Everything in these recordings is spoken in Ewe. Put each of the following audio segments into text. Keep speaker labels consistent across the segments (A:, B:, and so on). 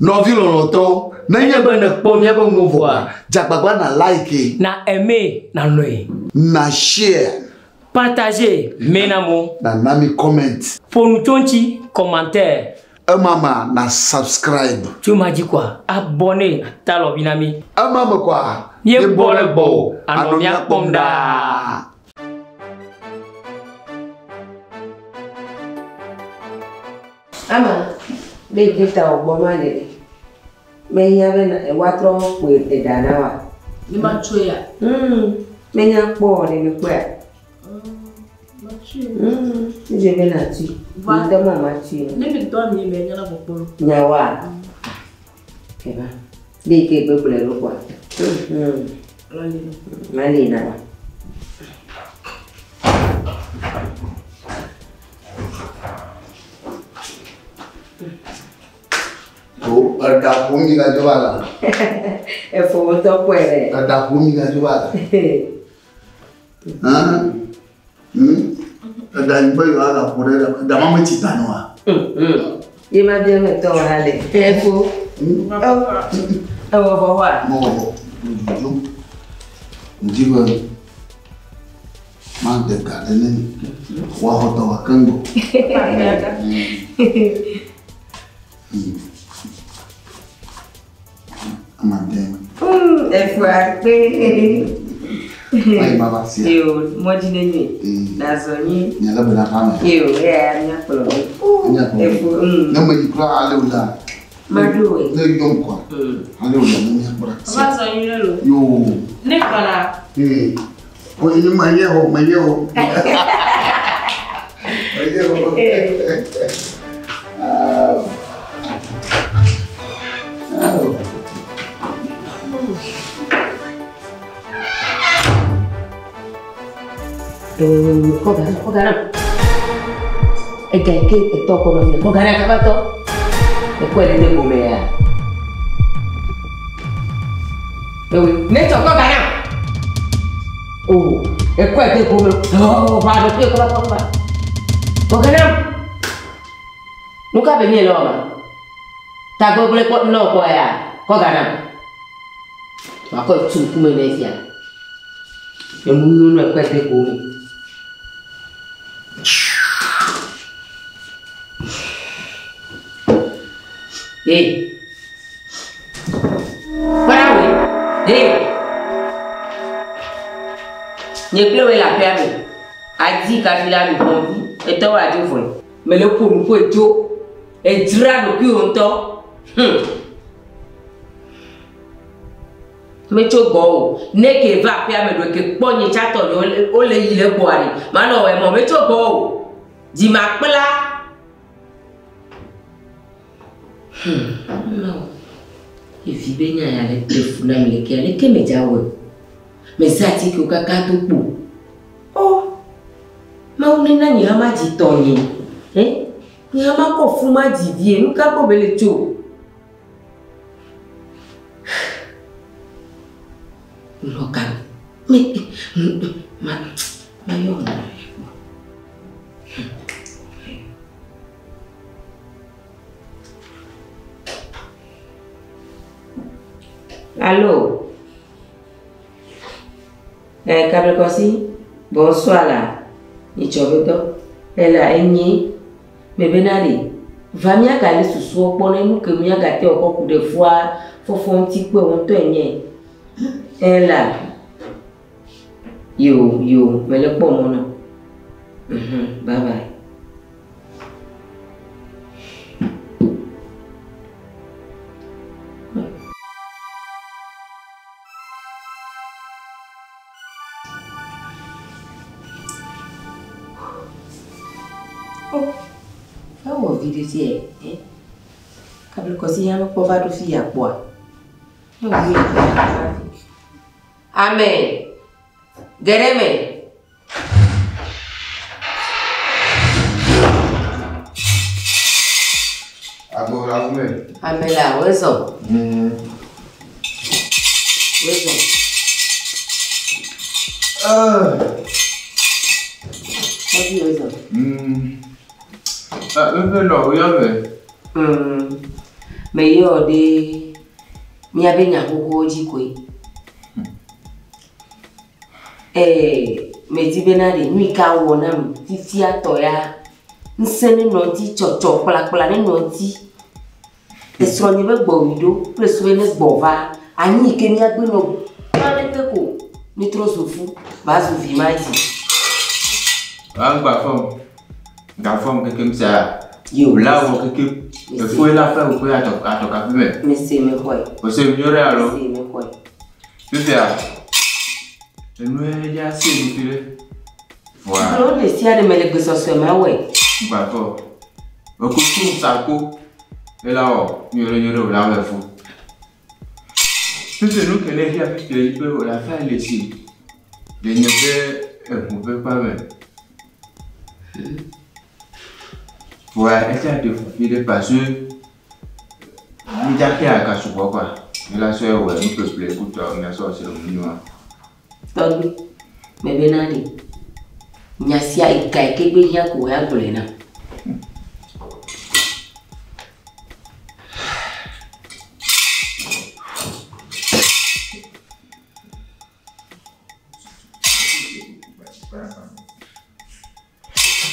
A: Nɔvi lɔlɔ̃tɔwo, nenye be nèkpɔ míaƒe nuwo vɔa, dze agbagba na like.
B: Na aimer, na lɔ̃e.
A: Na share.
B: Partager, mena mo.
A: Na na mi comment.
B: Ƒo nu tso ŋuti, commentaire.
A: Ema mea, na subscribe.
B: Tso ema dzi koa, abonner, ata alɔvi na mí.
A: Ema me koa,
B: míebɔ ɖe gbɔwò, anɔ mía kpɔm ɖaa.
C: Ama, be yi ta wò gbɔ ma le ɖe. Mehiã be woatrɔ ƒoe eɖa na wa.
D: Ne matsɔe ya?
C: Mm, menya kpɔ o ɖe nekpɔea?
D: Matsɔe.
C: Mm, edze be nàtui.
D: Va.
C: Ŋdɔ ma matui.
D: Ne mi dɔ ami me nya na kpɔkpɔ.
C: Nyawoa? Eva. Ɖe yi ke gbegblɔe ɖo kɔa? Mm. Mali na wa.
A: O, eɖa ƒo mi gadzo va la.
C: Efo ŋutɔ kpɔe ɖe.
A: Eɖa ƒo mi gadzo va la. Hã? Hmm? Eɖa yi be yewoa gaƒo ɖe ɖa ma metsi ta nɔa?
C: Ye ma bia me tɔ ha le. Efo. Ewɔ vɔ wa?
A: Mewɔ vɔ. Dzodzo. Ŋdi be made ga ɖe ne mi. Woaxɔ dɔ wa keŋ gbɔ. Amade.
C: Efo akpe.
A: Ayi baba sia.
C: Yo, mɔdzi ne nyi. Nazɔ nyi.
A: Nye le bena ha me.
C: Yo, eya míakplɔ mi.
A: Míakplɔ mi.
C: Efo.
A: Ne me yi kura ale o la.
C: Maɖo wòe.
A: Ne yɔm kɔa. Ale o la ne míakpɔ ɖa.
D: Va zɔ nyuie ɖe lo.
A: Yo.
D: Ne kpɔna.
A: Ee. O nye menye o, menye o. Menye o.
C: Kɔ ga kɔ ga nam. Ega yi ke etɔ kɔ nɔ fi kɔ ga na kaba tɔ. Ekɔe ɖe ne gome ya. Ewe ne tsɔ kɔ ga nam. O ekɔe de gome. O va ɖe fi kɔ kɔ kɔ. Kɔ ga nam. Nu ka be nye le wɔma? Tagbɔgblẽ kpɔ nɔ kɔ ya. Kɔ ga nam. Makɔ tu ŋkume ne fia. Enu nyonu ekɔe de gome. Hey. Kpɔɖa woe. Hey. Nye kple woe le aƒea me. Adi kafi la ɖu ʋɔnvi. Etɔwo adzo vɔe. Mele ƒo nu ƒoe tso. Edzra ɖokuiwò ŋutɔ. Metso gbɔwò. Ne ke va aƒea me ɖo ke kpɔ nye tsatɔ nye wole yi le gbɔa ɖe. Manɔ wɔe mɔ metso gbɔwò. Dzimakpla. Mawu. Evi be nya ya le ɖe fu nam le kea leke medza wɔe. Mezã atikewo kaka do kpo. Oh! Mawu nena nye hã madzi tɔnye. Eh? Nye hã makɔ fu madzi vie. Nu ka gbɔ mele tso? Nɔ ka me ma mayɔ mo. Allô? Eh, Kablekosi, bonsoir là. Itsɔ be dɔ. Ela enye. Mebena ɖe. Va míagale susuɔ kpɔ ne nu ke míagate wɔ kɔ ku ɖe fua fɔfɔ ŋuti kpɔe wo ŋutɔ enye. Ela. Yo, yo, mele kpɔ mɔ nɔ. Mhm, bye bye. Oh, ewɔ vi ɖe fia eh? Kablikɔsi ya mekpɔ va ɖo fi ya kpɔa. Ame, ge ɖe eme.
E: Agbo la ŋu me.
C: Ame la, wozɔ. Wozɔ. Tɔgbi wozɔ.
E: Efe nɔ woyɔ me.
C: Meyɔ ɖe míabe nya xoxowo dzi koe. Ee, medi bena ɖe nu yi ke awɔ nam fifia tɔ ya, ŋusẽ nenɔ ŋuti, tsɔtsɔ kplakpla nenɔ ŋuti. Esrɔ̃nye be gbɔwui ɖo kple su be ne gbɔ va, anyi yi ke míagbe nɔ gbã ɖeke ko mítrɔ zu fu va zu vi ma dzi.
E: Wa ŋgba fɔm. Ga fɔm kekem sia.
C: Yo.
E: La wɔ kekem. Efoe la fɛ wòkpe atɔ atɔkafi me.
C: Mese mexɔe.
E: Ose nyuie ɖe alo?
C: Mese mexɔe.
E: Fifia. Enue ya se nu fi ɖe. Vɔa.
C: Gblɔ ɖe sia ɖe mele gbesɔsɔe ma wɔe.
E: Ŋgba fɔ. Ekuku sako. Ela wɔ nyuie ɖe nyuie ɖe wòla wɔ fu. Fifi nu ke ne fia fifia yi be wòla fa le si. Le nye be eʋu ƒe kpa me. Vɔa esia ɖe fu fi ɖe parce que mídza ke aka sugbɔ quoi. Mi la sɔe wɔ nu ƒeƒle kutɔ mia sɔ se nu nyua.
C: Tɔgbi, mebena ɖe nya sia ega yi ke gbe hiã ko ya gblɔe nam.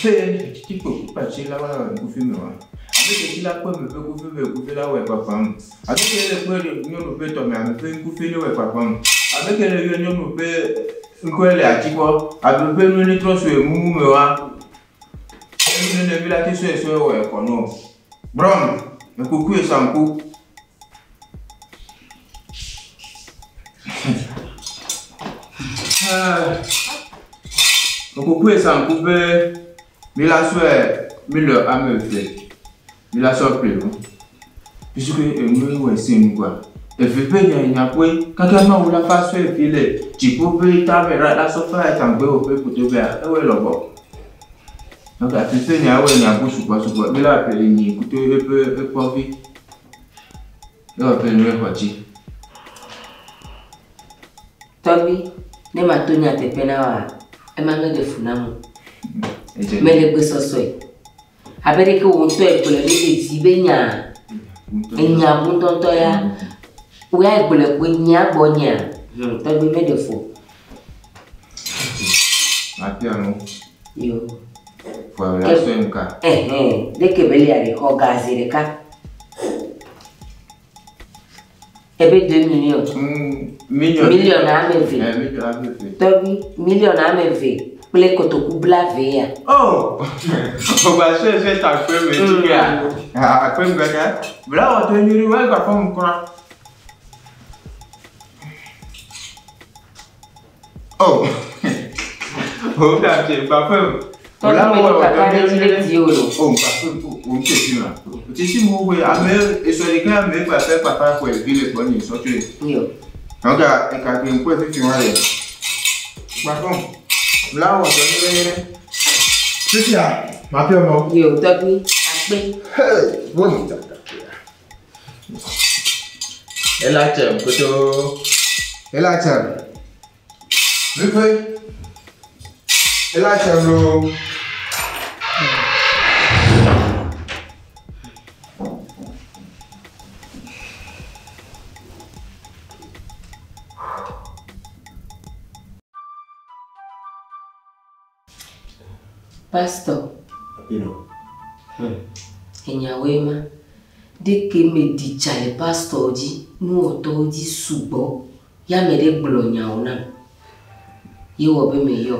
E: Abe titi kpo kpatsi la wɔ ŋkufi me wa. Abe titi la kpe me ƒe kufi me kufi la wɔ kpakpam. Abe ke le kpe nyɔnu ƒe tɔme ame ƒe ŋkufi ne wɔ kpakpam. Abe ke le yɔ nyɔnu ƒe ŋkɔe le ati gbɔ. Abe ƒe nu ne trɔ sue mumu me wa. Enu ne bi la te sue sue wɔ ekɔ no. Brom, ekuku esanku. Ekuku esanku be mi la sɔe mi le ame eve mi la sɔ ƒle nu. Puisque enu wɔ ese nu quoi. Eve ƒe nya nya koe kaka mawu la fa sɔe fi le dziƒo ƒe tame la la sɔ fa etsãgbe wo ƒe koto bea ewɔe lɔbɔ. Donc afi ƒe nya ewɔe nya go sugbɔ sugbɔ mi la ƒle nyi kuto eƒe ekpɔvi. Ewɔ ƒe nu exɔ dzi.
C: Tɔgbi, ne mato nyateƒe na woa, ema meɖe fu nam o.
E: Edze.
C: Mele gbesɔsɔe. Abe ɖeke wò ŋutɔ egblɔe be ɖevi be nya enya ŋutɔŋutɔ ya, wò ya egblɔe koe nyea gbɔ nyea, tɔgbi meɖe fu o.
E: Mapia nu.
C: Yo.
E: Vɔa la sɔe ŋka.
C: Ɛhɛn, ɖeke be lia ɖe xɔ ga zi ɖeka. Ebe 2 millions.
E: Million.
C: Million ame eve.
E: Million ame eve.
C: Tɔgbi, million ame eve kple kotoku blaeve ya.
E: Oh! Ọgbà ṣe ṣe ta pé mi ti kí a. Àpé mi kẹ́kẹ́. Bùrọ̀ àwọn tó ń yiri wọ́n gbà fún mi kúrọ̀. Oh! Òun dà ṣe gbà fún mi.
C: Tɔgbi me ɖo kaka ɖe dzi ɖe di o lo.
E: Oh, gbà fún mi òun tètè mà. Òtítí mo wé àmì èso ẹ̀dínkẹ́ àmì ìgbà fẹ́ pàpà kọ ẹ̀bí lè gbọ́ ní ìsọ́jú rẹ̀.
C: Yo.
E: Donc, ẹ̀ka kí n kó ẹ̀fífi wọn rẹ̀. Gbà fún mi. Láwọn ọ̀dọ́ ní rẹ́rẹ́.
A: Fifia, mapia mo.
C: Yo, tɔgbi, akpe.
A: Hey, wo ni dada.
E: Ela tsem koto.
A: Ela tsem. Fifi. Ela tsem lo.
C: Pastor.
A: Apino.
C: Enyawoe ma. Ɖeke meɖi tsa le pastor dzi, nuwɔtɔwo dzi sugbɔ. Ya ame ɖe gblɔ nyawo nam. Ye wɔ be meyɔ.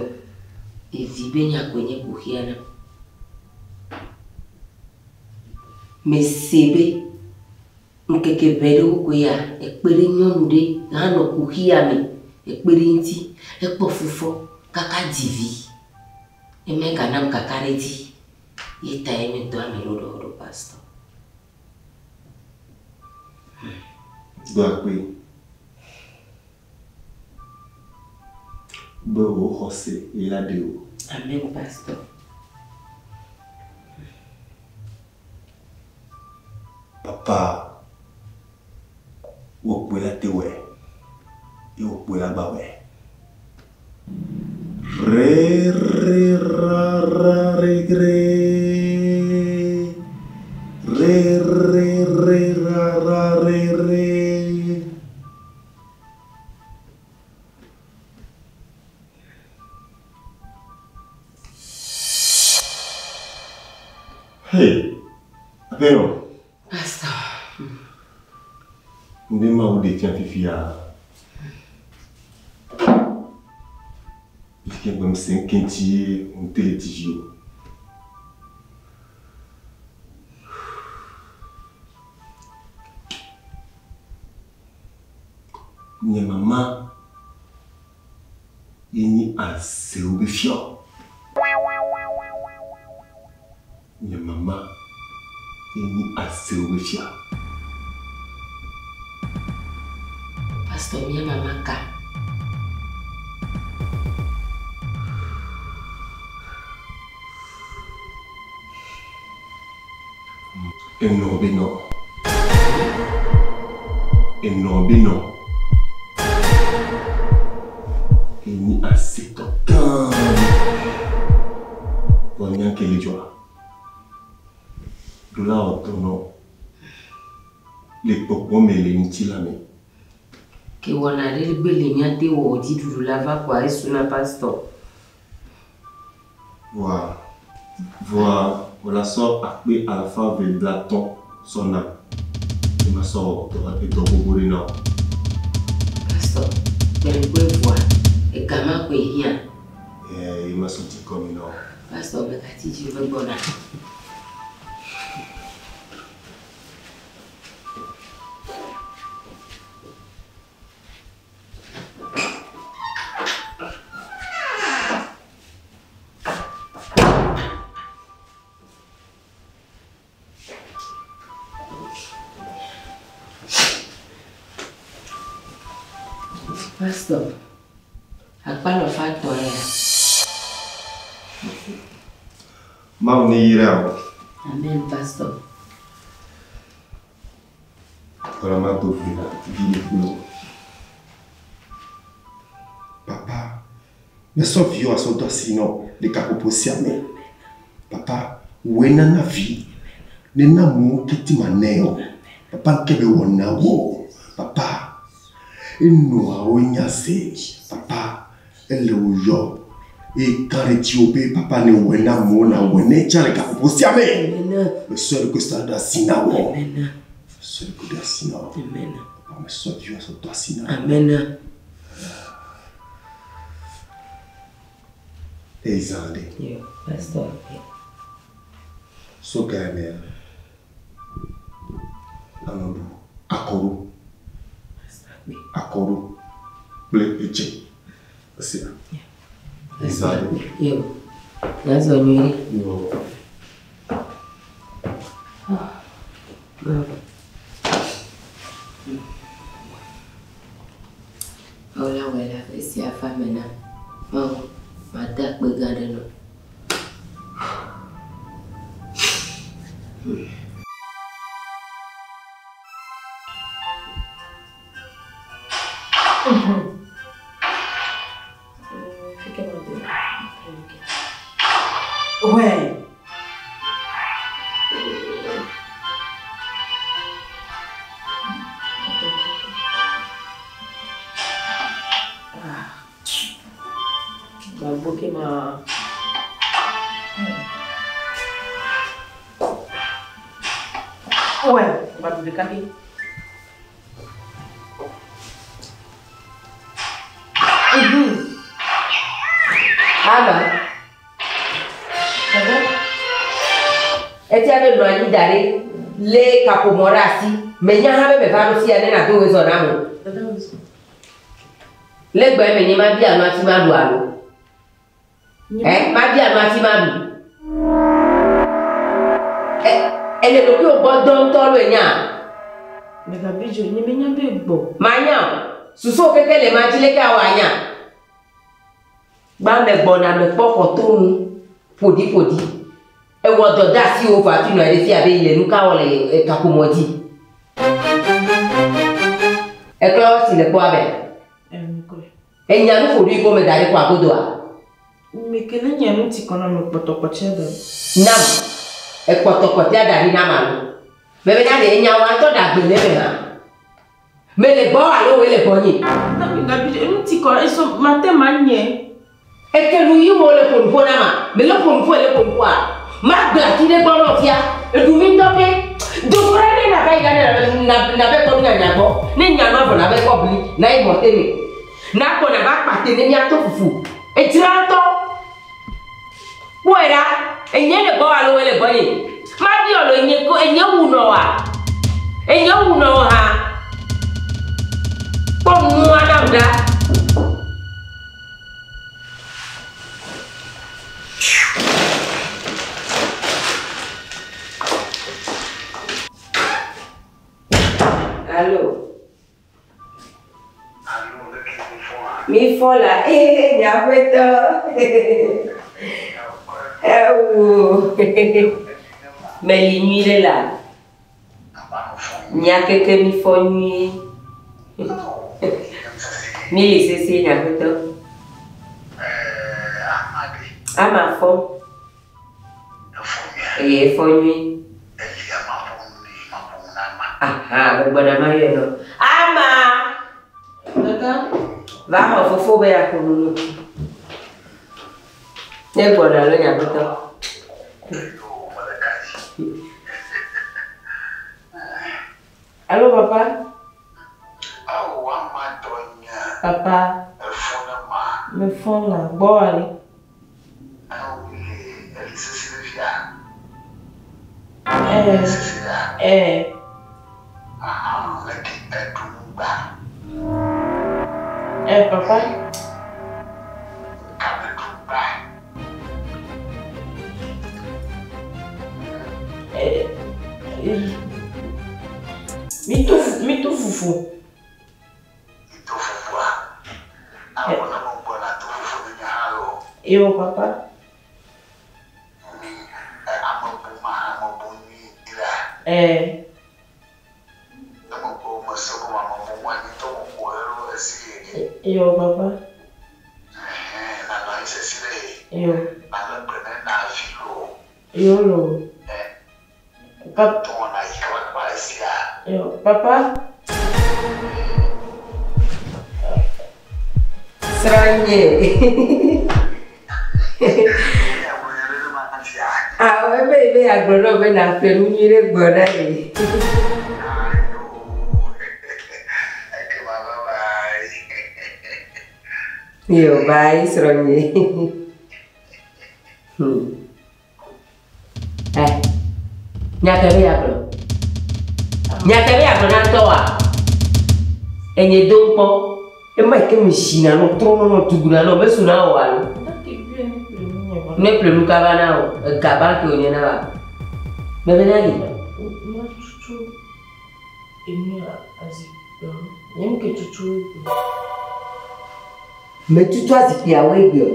C: Evi be nya koe nye kuxia nam. Mese be ŋkeke ʋɛ ɖewo koe ya ekpe ɖe nyɔnu ɖe hã nɔ kuxia me. Ekpe ɖe ŋuti, ekpɔ fufɔ kaka dzi vi. Eme ganam kaka ɖe dzi. Ye ta ye medɔ ame ɖo ɖe wo ɖo pastor.
A: Do akpe. Be wò xɔse ye la ɖe wò.
C: Amen, pastor.
A: Papa, wò kpoe la te wɔe. Ye wò kpoe la gba wɔe. Re, re, ra, ra, re, re. Re, re, re, ra,
F: Rere. Hey, Apenyo.
C: Pastor.
F: Ndi ma wo de fia fifia. Fifia gbem se nkenti on tele tijio. Nye mama yenyi asewo be fio. Nye mama yenyi asewo be fia.
C: Pastor mía mama ka.
F: Enɔ be nɔ. Enɔ be nɔ. Enyi asetɔ gã. Vɔ nya ke le dzɔa. Ɖo la wɔ dɔ nɔ. Le gbɔgbɔ me le ŋuti la me.
C: Ke wɔna ɖe gbe le míate wɔ dziɖuɖu la va kɔa esuna pastor.
F: Vɔa vɔa wòla sɔ akpe alafa eve blatɔ̃ sɔ na. Ema sɔ wɔ dɔ edɔ gbogbo ɖe na wò.
C: Pastor, gbeɖekpe vɔa ega ma koe hiã.
F: Ɛɛ ema sɔ dzi kɔmi na wò.
C: Pastor megati dzi be gbɔna. Pastor, akpalɔfa tɔ ya.
F: Mawu ne yra wò.
C: Amen, pastor.
F: Kɔla ma do gbe ɖa vi ɖe kple wò. Papa, mesɔ viwo asɔ do asi nɔ le gaƒoƒo sia me. Papa, wòe nana vi. Nena amewo keti ma nɛ o. Papa ŋke be wɔ na wo. Papa, enɔa wo nya se. Papa, ele wo yɔ. Eye ka ɖe dziwò be papa ne wɔe na amewo na wɔe ne tsã le gaƒoƒo sia me. Mesɔ ɖokui sɔ ɖo asi na wò. Mesɔ ɖokui ɖo asi na wò. Papa, mesɔ viwo sɔ do asi na wò.
C: Amen.
F: Eye zã ɖe.
C: Yo, pastor.
F: So ga ya mea, anɔ ɖu akɔɖu. Akɔɖu kple edze. Esia. Zã ɖe.
C: Yo, nazɔ nyuie.
F: Yo.
C: Mawu la wɔe la esia fa me na. Mawu, made akpe gã ɖe nɔ.
D: Ouais. Ah. Bah, bloquer ma. Ouais, on va le café.
C: Ama. Etia be nɔ anyi da ɖe lé kaƒomɔ ɖe asi. Menya hã be meva ɖo fia ne nàdo wòezɔ nam o. Le gbe me nye mabia nu hafi maɖu alo? Ɛ mabia nu hafi maɖu. Ɛ ele ɖokuiwò gbɔ dɔm ŋutɔ lo enya?
D: Megabidzo, nye menya be gbɔ.
C: Manya o. Susuwo keke le ma dzi leke awɔ anya? Gbã megbɔna mekpɔ xɔtonu ƒoɖiƒoɖi. Ewɔ dɔ de asiwò vɔ hafi nɔ anyi ɖe fia be yele nu ka wɔ le kaƒomɔ dzi. Eklɔ si le kpɔa be? Enya nu ƒoɖi ko meda ɖe kɔa godoa?
D: Mekele nye nu ti kɔ na me kpɔtɔkpɔtia da.
C: Nam. Ekpɔtɔkpɔtia da ɖi nam alo? Mebe na ɖe enya wɔ ŋutɔ ɖe agbe le eme hã. Mele gbɔ alo woe le gbɔnye?
D: Gabi, enu ti kɔ eso mate ma nye.
C: Eke nu yi wo le ƒo nuƒo na ma. Mele ƒo nuƒo ele ƒo nuƒoa. Magblẽ ati ɖe gbɔ nɔ fia. Eɖu mi ŋutɔ ke. Dogo ɖe ne nava yi ɖa ne na na be kpɔ nu nya gbɔ. Ne nya nua vɔ na be kɔ bli na yi mɔte me. Na kpɔ na va kpate ne miato fufu. Edzra ŋutɔ. Kpɔe ɖa. Enye le gbɔ alo woe le gbɔnye? Mabiɔ lo enye ko enye wu nɔ wa. Enye wu nɔ wo hã. Kpɔ nua nam ɖa. Allô? Mi fɔ la, ee, nye aƒetɔ. Ewo. Meli nyui ɖe la. Mia keke mi fɔ nyuie. Mi li sese nye aƒetɔ. Ama fɔ. Eye fɔ nyuie. Aha, megbɔna ma yɔe nɔ. Ama!
D: Dada.
C: Va xɔ fofo be yeaƒo nu nɔ. Ne gbɔna alo nye aƒetɔ.
D: Allô, papa? Papa. Me fɔn la, gbɔ ale. Eh. Eh. Eh, papa. Eh. Eh. Mi to fufu. Yo, papa. Eh. Yo, papa. Yo. Yo, lo. Papa. Yo, papa.
C: Srɔ̃nye. Awɔ ebe ebe agblɔ nɔ be nàƒle nu nyui ɖe gbɔ na ye. Yo, bye, srɔ̃nye. Eh, nya ke be yeagblɔ. Nya ke be yeagblɔ na ŋutɔ wa? Enye do ŋkpɔ. Ema yi ke me zina nɔ, trɔnɔ nɔ, duguna nɔ, mesu na wò alo? Ne ƒle nu kaba na wò, ega banki wònye na wa. Mebe na li.
D: Matutu enu azikpuiawo. Nye ke tutu egbe.
C: Metutu azikpuiawo egbe o.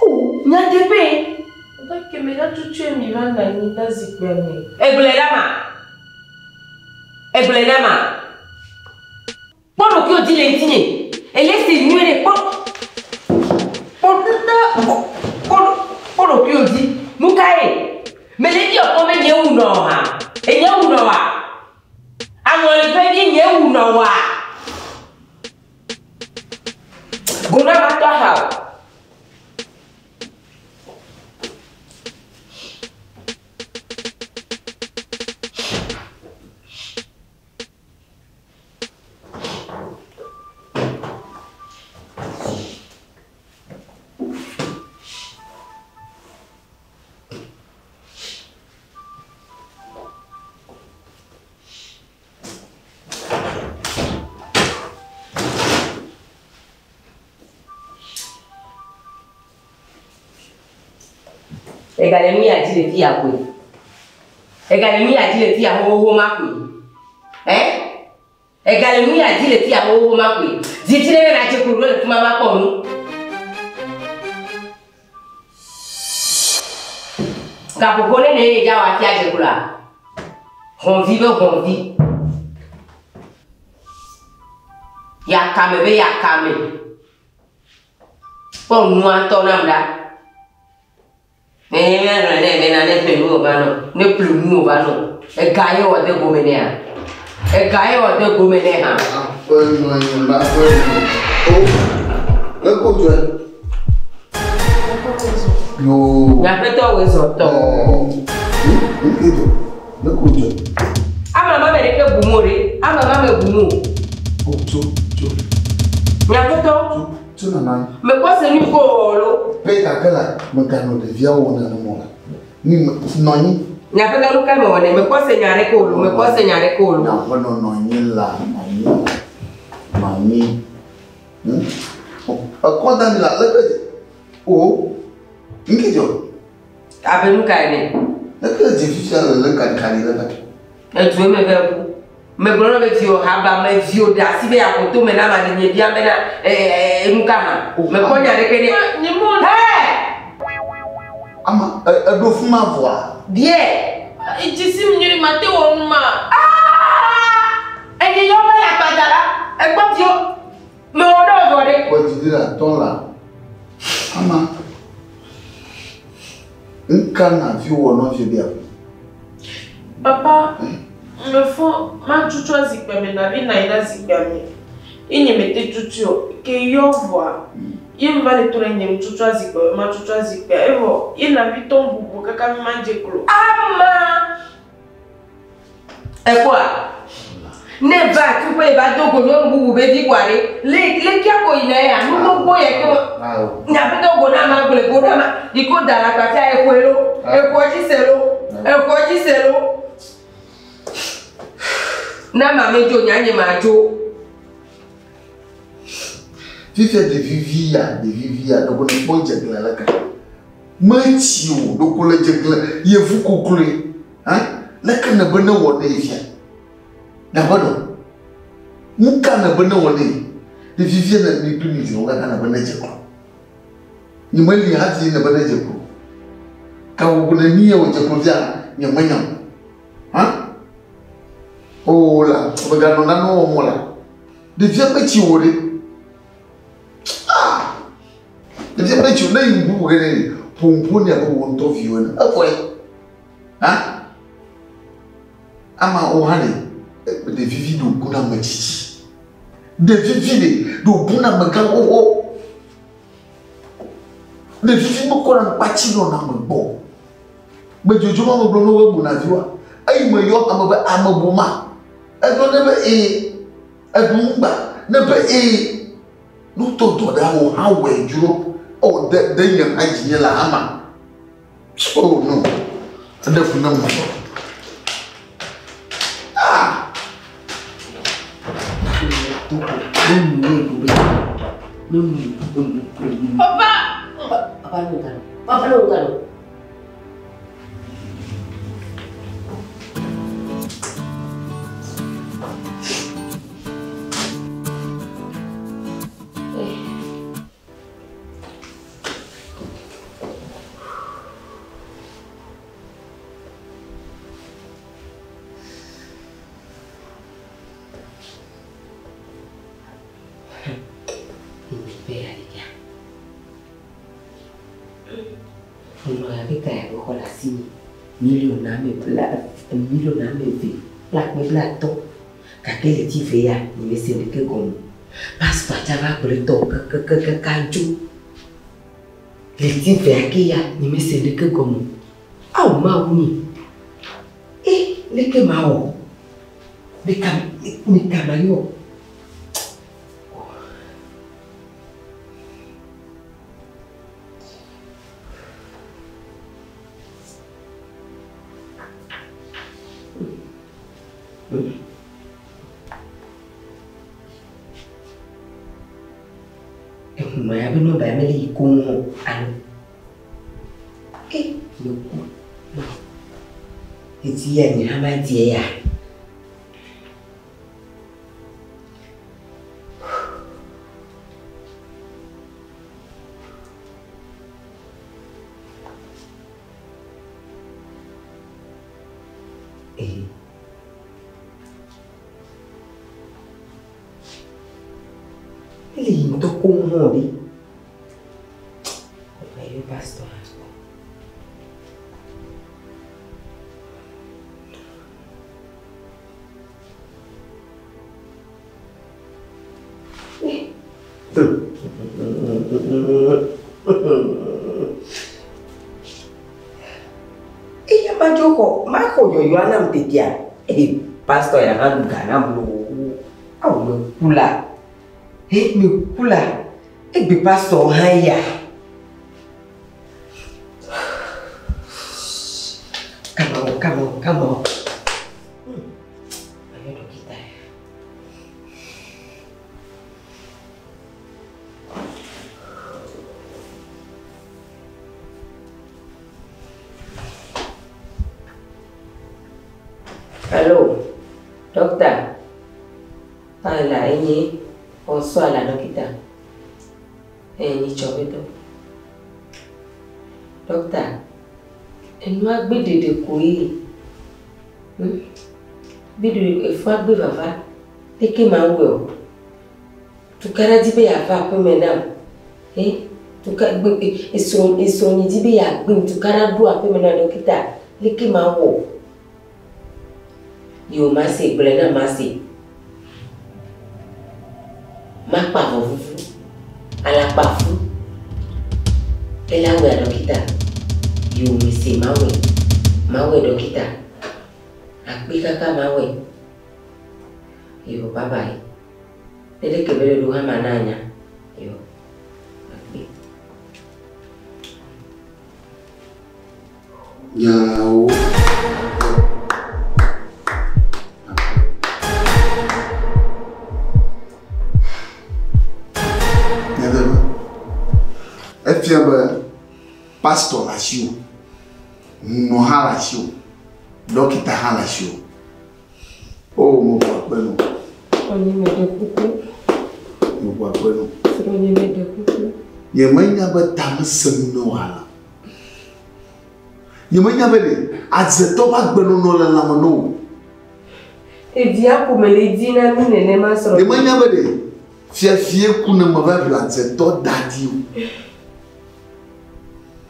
C: O, nyateƒe.
D: Dada ke me la tutu mi va nɔ anyi ɖe zikpuia me.
C: Egblɔe ɖa ma. Egblɔe ɖa ma. Kpɔ ɖokuiwò dzi le ŋutinye. Ele se nyuie ɖe kpɔ. Kpɔ kpɔ kpɔ ɖokuiwò dzi. Nu ka ye? Mele dzi kpɔ be nye wu nɔ hã. Enye wu nɔ wa. Aŋɔli ƒe vi nye wu nɔ wa. Gona ma tɔ ha o. Egale nu ya dzi le fi ya koe. Egale nu ya dzi le fi ya xoxoxo ma koe. Eh? Egale nu ya dzi le fi ya xoxoxo ma koe. Dzidzi ɖe na dze klo le fi ma va kpɔ nu. Gaƒoƒo ne ne ye dza wa fia dze kloa. Hɔnvi be hɔnvi. Yakame be yakame. Kpɔ nua ŋutɔ nam ɖa. Eye míagblɔ nɛ bena ne ƒle nu wòva nɔ, ne ƒle nu wòva nɔ, ega ye wòade gome nɛa? Ega ye wòade gome nɛ hã?
A: Aƒenɔ nye la ƒe nɔ. O, leke wodzɔe? Yoo.
C: Nyaƒetɔ wòe zɔ tɔ.
A: Leke dzɔ? Leke wodzɔe?
C: Ama ma me ɖeke bu mo ɖe. Ama ma me bu mo.
A: O, tso, tso.
C: Nyaƒetɔ.
A: Tso, tso nana.
C: Mekpɔ se nu ko wɔ lo.
A: Pe gake la, meganɔ ɖeviawo wɔ nenema o la. Ni me, nɔ anyi.
C: Nyaƒetɔ nu ka mewɔ nɛ? Mekpɔ se nya aɖeke o lo. Mekpɔ se nya aɖeke o lo.
A: Nyaƒenɔ nɔ anyi la, nɔ anyi. Nɔ anyi. Ekɔ da mi la, leke o, ŋke dzɔ.
C: Abe nu ka ene?
A: Leke dze fifia le le kaɖikaɖi le ka?
C: Edu eme ve ƒu. Megblɔ na be viwò haba me viwò ɖe asi be yeaƒo tome na ame aɖe nye bia bena nu ka hã. Mekpɔ nya ɖeke nɛ. Hɛ!
A: Ama eɖo fi ma vɔa?
C: Biɛ.
D: Edzi si mi nyuie mate wɔ nu ma.
C: Aa! Enye yɔ mele agbadza la. Ekpɔ viwò. Mewɔ ɖe vɔ ɖe.
A: Kpɔ didi le atɔ la. Ama. Nka na viwò wɔ nɔvie bia?
D: Papa, mefɔ matsutsɔ zikpuia me na vi na yi na zikpuia me. Ye nye mete tutu o. Ke yɔ vɔa. Ye mva le to ɖe nye tsutsɔ zikpuia me matsutsɔ zikpuia. Evɔ ye na vi tɔ bubu kaka mi madze klo.
C: Ama. Ekpɔa? Ne va tuƒe va do go nyɔnu bubu be vi kɔa ɖe, le le kia ko yina ya, nu gbogbo ya ke ma. Nyaƒetɔ go na ma gblɔe go na ma. Yi ko da la kpafia exɔe lo, exɔ dzi se lo, exɔ dzi se lo. Na ma me dzo nya nye ma dzo.
A: Fifia ɖevi vi ya, ɖevi vi ya, ɖeko ne kpɔ dze gble le ka. Metsi o, ɖeko le dze gble, yevu kokloe. Hã? Leke ne be ne wɔ ne fia? Nyaƒenɔ. Nu ka ne be ne wɔ ne? Ɖevi via ne mi kple mi viwo katã ne be ne dze klo. Nye meli hafi ne be ne dze klo. Gaƒoƒo ne mi ye wòdze klo fia, nye menya o. Hã? O la, meganɔ nane wɔm o la. Ɖevia metsi o ɖe. Ah! Ɖevia metsi o, ne yi ŋku ge ne ƒo ŋku ne abe wò ŋutɔ viwò ene. Evɔe. Hã? Ama wo hã ɖe, ɖevi vi ɖo bu na ame tsitsi. Ɖevi vi ɖe ɖo bu na amegã xoxo. Ɖevi vi mekɔna ŋkpatsi nɔna ame gbɔ o. Medzodzo ma megblɔ ne wo be bu na viwoa. Eyi me yɔ ame be ame bu ma. Egblɔ ne be ee. Eɖu ŋgba ne be ee. Nutɔ dɔ ɖe wo hã wɔe dzro. O de de nye hã dzinye la ama. Oh no. Eɖe fu nam ŋutɔ. Ah!
D: Papa!
C: Papa no gano. Papa no gano. Miliɔn ame bla miliɔn ame eve kple akpe blaatɔ̃ gake le dzi ve ya nye mese ɖeke gɔme o. Pastor tsa va gblɔe tɔ kekekeke dzo. Le dzi vea ke ya nye mese ɖeke gɔme o. Awo Mawu nye. E leke mawɔ? Meka meka mayɔ. Ehuma ya be nɔmba ya mele yi koŋ o alo. E meku Mawu. Edi ya nye hã madie ya. Ee. Ele yi ŋutɔ koŋ hã ɖe. Mayɔ pastor hã kpɔ. Eya madzo xɔ maxɔ yɔyɔa nam tetea. Ee pastor ya hã ɖu ga nam loo. Awo meku la. He meku la. Egbe pastor hã ya. Come on, come on, come on. Ayɔ dɔkita ya. Allô, docteur. Ala enye bonsoir la dɔkita. Enyi tsɔ be dɔ. Dɔkta, enua gbe ɖeɖe koe. Hmm? Gbe ɖeɖe efua gbe vava. Leke ma wɔe o. Tukaɖa di be yeava aƒeme nam. Eh? Tuka gbe esrɔ̃ esrɔ̃nye di be yeagbem. Tukaɖa ɖo aƒeme nam dɔkita. Leke ma wɔ? Yo mase gblɔe na mase. Makpa avɔ vuvu. Alakpa fu. Ele awɔea dɔkita. Yo mese mawɔe. Mawɔe dɔkita. Akpe kaka mawɔe. Yo bye bye. Ne ɖeke be ɖe ɖo hã mana anya. Yo. Akpe.
A: Nyawo. Nyateƒe. Efia be pastor le asiwò, hunɔ hã le asiwò, ɖɔkita hã le asiwò. O, meʋu akpe nɔ.
D: Srɔ̃nye meɖe kuku.
A: Meʋu akpe nɔ.
D: Srɔ̃nye meɖe kuku.
A: Nyemenya be tame senu ne wò ale. Nyemenya be ɖe adzetɔ ƒe agbenɔnɔ le lãme na wò.
D: Evia ko mele di na mí nenema srɔ̃nye.
A: Nyemenya be ɖe fiafie ku ne meva ʋle adzetɔ da ɖi o.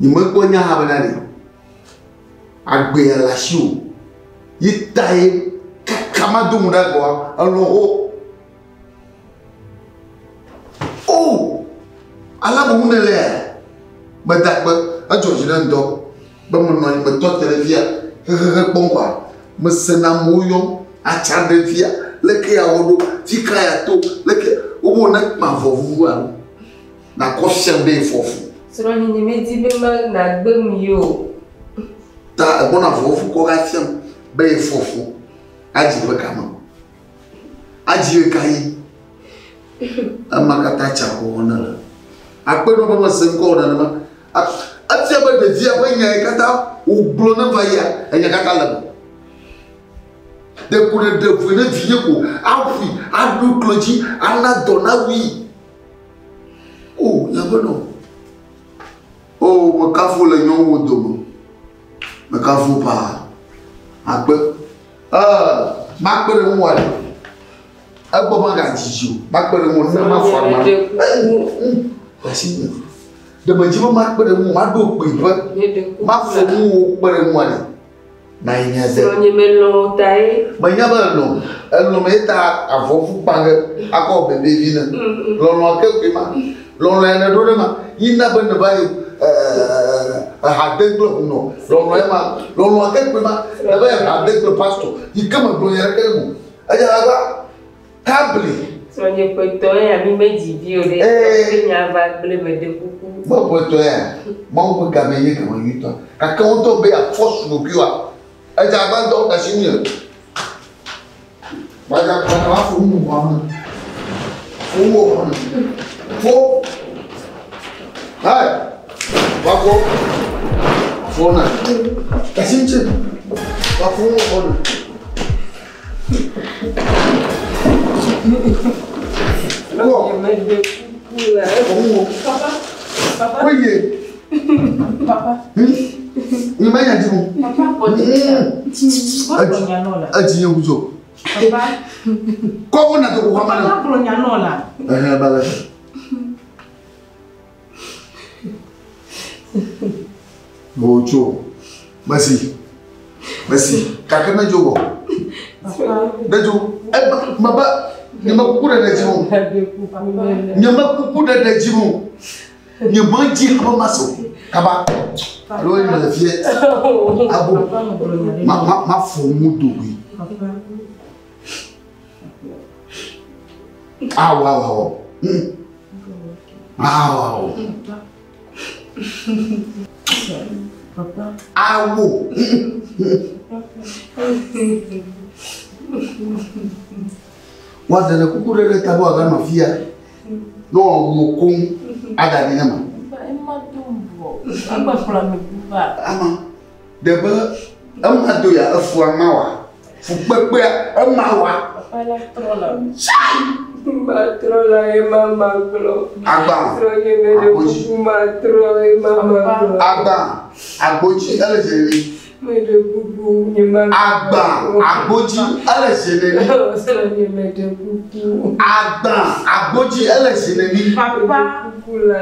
A: Nyemekpɔ nya hã bena ɖe agbea le asiwò. Yi tae kaka mado ŋu ɖe agbɔa, elɔ̃ wo. O! Ale boŋ nèlea? Meda akpe, edzɔ dzi nam ŋutɔ be menɔ anyi metɔ te ɖe fia xexexe kpɔm kɔa, mesena amewo yɔm, atsa ɖe fia, leke yeawɔ ɖo, fi ka yeato, leke wobe wone kpã avɔ vuvu alo nakɔ fiam be yefɔ fu.
D: Srɔ̃nye nyemedi be nàgbem yi o.
A: Ta egbɔna avɔ vuvu kɔ va fiam be yefɔ fu adzi ƒe kame. Adzi ɣekaɣi? Ema katã tsa ko wɔm nèle. Akpe nɔ be mese ŋkɔ o nenema. Efia be ɖevia ƒe nya yi katã wògblɔ ne va yia, enya katã le eme. Ɖeko nèɖe vɔe ne vinye ko aƒui, aɖo klo dzi, ana dɔ nawui. O, nyaƒenɔ. O, mekafu le nyɔnuwo dome. Mekafu paa. Akpe. Ee, makpe ɖe ŋuwò ale. Egbɔ magadzidzi o. Makpe ɖe ŋuwò ne mafɔ agba. Asi nye. Ɖe medzi be makpe ɖe ŋuwò, maɖo kpui ƒe. Mafɔ ŋuwò kpe ɖe ŋuwò ale. Na yi mia de.
D: Srɔ̃nye melɔ̃ wò ta ye.
A: Menya be elɔ̃. Elɔ̃ me ye ta avɔ ƒu kpa ge akɔ bebevi ne. Lɔlɔ̃ ke koe ma. Lɔlɔ̃ ya nèɖo ɖe ma. Yi na be nèva yi eha de kple hunɔ. Lɔlɔ̃ ya ma. Lɔlɔ̃ ke koe ma. Nèva yi ha de kple pastor. Yi ke megblɔ nya ɖeke ɖe mo. Edze agbagba kabli.
D: Srɔ̃nye ƒetɔ ya mi medzi vi o ɖe. Ee. Nya va gblẽ meɖe kuku.
A: Me ƒetɔ ya. Mawu ƒe game nye game nyuitɔ. Gake wo ŋutɔ be yeafɔ su ɖokuiwòa. Edze agbagba ŋutɔ ɖe asi ŋunye. Gbadza gbadza va fo nu xɔa me. Fo nu xɔa me. Fo. Hey. Va fo. Fo na. Ɖe asi ŋuti. Va fo nu xɔa me. Wɔ.
D: Meɖe kuku la.
A: Papa. Papa. Oye.
D: Papa.
A: Nye menya dzi mo.
D: Papa kpɔ nya nɔ la.
A: Edzi nye ŋudzo.
D: Papa.
A: Kɔwo na to kɔ ma na.
D: Papa gblɔ nya nɔ la.
A: Ɛhɛn bala. Mo tso. Merci. Merci. Kake ne dzo wɔ.
D: Papa.
A: Ne dzo. Ebe mebe. Nye me kuku ɖeɖe dzi o. Nye me kuku ɖeɖe dzi o. Nye me dzi habe ma so. Kaba. Alo nye le fie. Abo. Ma ma ma fo mu dogoe. Awo awo awo. Awo awo. Awo. Wa dana kuku ɖe ɖe ta be wòaganɔ fia. Ne wòawɔ koŋ ada ɖi ne ma. Ama ɖe be ema do ya efua ma wa. Fukpekpea ema wa.
C: Matrɔ la ye mama gblɔ.
A: Agba.
C: Srɔ̃nye meɖe kuku matrɔ ye mama gblɔ.
A: Agba. Agbodzi ele zi
C: Meɖe kuku nye mama.
A: Agba. Agbodzi ele zi neni.
C: Srɔ̃nye meɖe kuku.
A: Agba. Agbodzi ele zi neni.
D: Papa.
C: Kuku la.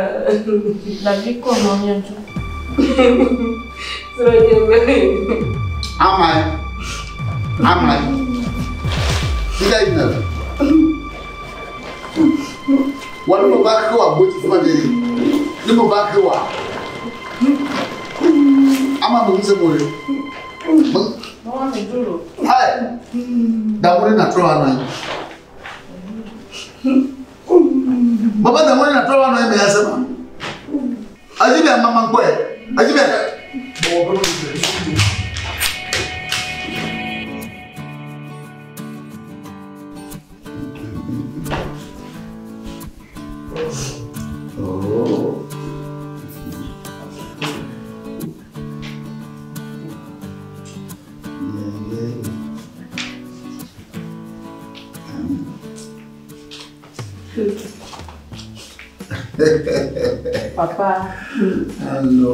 D: La vie qu'on en vient tout.
C: Srɔ̃nye me.
A: Amae. Amae. Fika yi ne. Wa ne mo ba ke wa agbodzi fún ma de. Ne mo ba ke wa. Ama mo ŋusẽ mo ɖe.
D: Maman me dolo.
A: Ayi. Dàmú ɖe nàtrɔ wa nɔ anyi. Bàbá dàmú ɖe nàtrɔ wa nɔ anyi mɛ ya sɛ ma. Ayi bɛ mama ŋkɔɛ. Ayi bɛ. Bɔbɔ bɛ mo le. Oh. Yeah, yeah.
D: Papa.
A: Hello,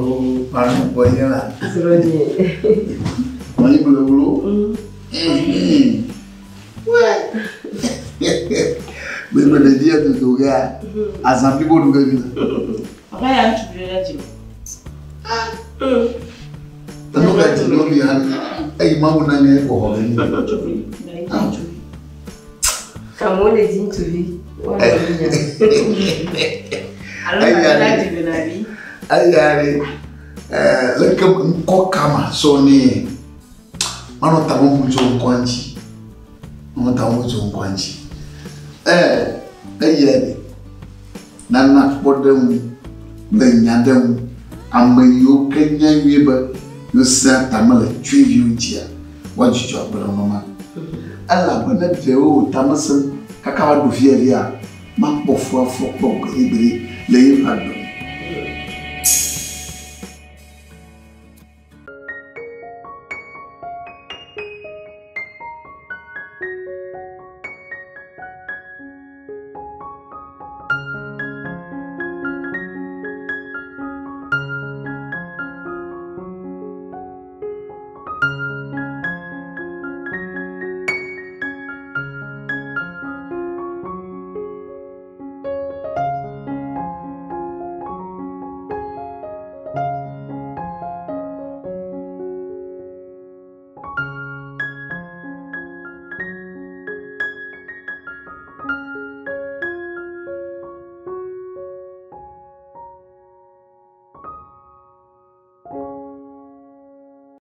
A: pardon, boy.
C: Srɔ̃nye.
A: Mani bolo bolo. Ouais. Mais me le dire de Doga. Azambi bo Doga bi.
D: Papa ya ŋutsu ɖe dzi.
A: Tanu ka di no mi han. Ei ma wona ne ko ho ni.
C: Amewo le dzi ŋutsuvi. Woanɔ nya.
D: Alo
A: Eya
D: la
A: ɖe.
D: dzi be na vi.
A: Eya ɖe. Eh, leke ŋkɔ kama sɔ ne. Manɔ ta mo tso ŋkɔ ŋuti. Manɔ ta mo tso ŋkɔ ŋuti. Eh, eya ɖe. Nana kpɔ ɖe ŋu kple nya ɖe ŋu. Ame yiwo ke nya nyuie be yewosea tame le tsueviwo ŋutia, woadzudzɔ agbenɔnɔ ma. Elabena ɖewo wò tame sẽm kaka va ɖo fia fia, makpɔ fu afɔ kpɔ gbeɖegbeɖe le yeƒe agbe me.